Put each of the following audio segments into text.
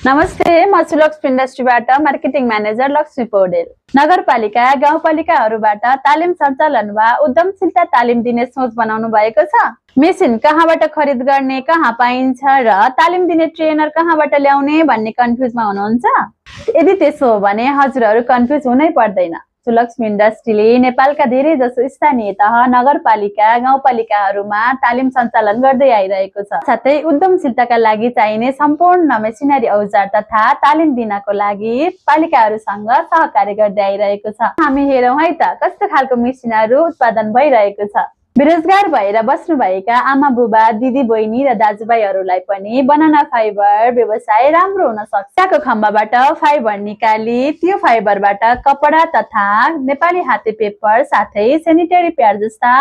नमस्ते, म Sulakshmi इन्डस्ट्रीबाट marketing manager Lakshmi Paudel. नगरपालिका गाउँपालिकाहरूबाट तालिम सञ्चालन वा उद्यमशीलता तालिम दिने सोच बनाउनु भएको छ। मेसिन कहाँबाट खरिद गर्ने, कहाँ पाइन्छ र तालिम दिने ट्रेनर कहाँबाट ल्याउने भन्ने कन्फ्युजमा हुनुहुन्छ? यदि त्यसो हो भने हजुरहरू कन्फ्युज हुनै पर्दैन। सुलक्ष्मी इन्डस्ट्रीले नेपालका धेरै जसो स्थानीय तह, नगरपालिका, गाउँपालिकाहरूमा तालिम सञ्चालन गर्दै आइरहेको छ। साथै उद्यमशीलताका लागि चाहिने सम्पूर्ण मेसिनरी औजार तथा तालिम दिनको लागि पालिकाहरूसँग सहकार्य गर्दै आइरहेको छ। हामी हेरौँ है त कस्तो खालको मेसिनहरू उत्पादन भइरहेको छ। बेरोजगार भएर बस्नुभएका आमा बुबा, दिदी बहिनी र दाजुभाइहरूलाई पनि बनाना फाइबर व्यवसाय राम्रो हुन सक्छ। चियाको खम्बाबाट फाइबर निकाली त्यो फाइबरबाट कपडा तथा नेपाली हाते पेपर साथै सेनिटरी प्याड जस्ता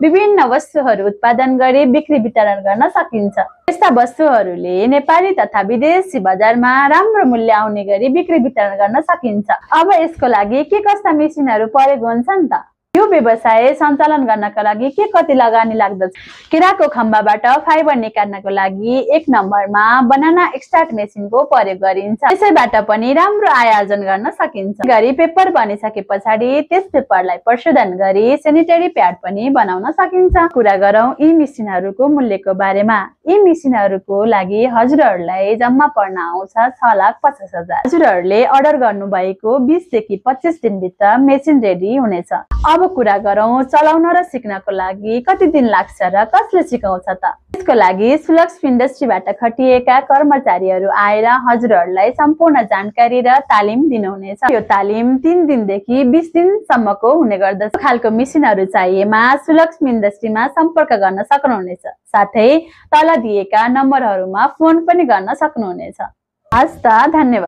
विभिन्न वस्तुहरू उत्पादन गरी बिक्री वितरण गर्न सकिन्छ। यस्ता वस्तुहरूले नेपाली तथा विदेशी बजारमा राम्रो मूल्य आउने गरी बिक्री वितरण गर्न सकिन्छ। अब यसको लागि के कस्ता मेसिनहरू प्रयोग हुन्छन् त? यो व्यवसाय सञ्चालन गर्नका लागि के कति लगानी लाग्दछ? केराको खम्बाबाट फाइबर निकाल्नको लागि 1 नम्बरमा बनाना एक्सट्र्याक्ट मेसिनको प्रयोग गरिन्छ। यसैबाट पनि राम्रो आय आर्जन गर्न सकिन्छ। गरी पेपर बनिसके पछाडि त्यस पेपरलाई प्रशोधन गरी सेनिटरी प्याड पनि बनाउन सकिन्छ। कुरा गरौँ यी मेसिनहरूको मूल्यको बारेमा। यी मेसिनहरूको लागि हजुरहरूलाई जम्मा पर्न आउँछ 6,50,000। हजुरहरूले अर्डर गर्नुभएको 20 देखि 25 दिनभित्र मेसिन रेडी हुनेछ। अब कुरा गरौँ चलाउन र सिक्नको लागि कति दिन लाग्छ र कसले सिकाउँछ त? यसको लागि सुलक्ष्मी इन्डस्ट्रीबाट खटिएका कर्मचारीहरू आएर हजुरहरूलाई सम्पूर्ण जानकारी र तालिम दिनुहुनेछ। यो तालिम 3 दिनदेखि 20 दिनसम्मको हुने गर्दछ। खालको मेसिनहरू चाहिएमा सुलक्ष्मी इन्डस्ट्रीमा सम्पर्क गर्न सक्नुहुनेछ। साथै तल दिएका नम्बरहरूमा फोन पनि गर्न सक्नुहुनेछ। हस् त, धन्यवाद।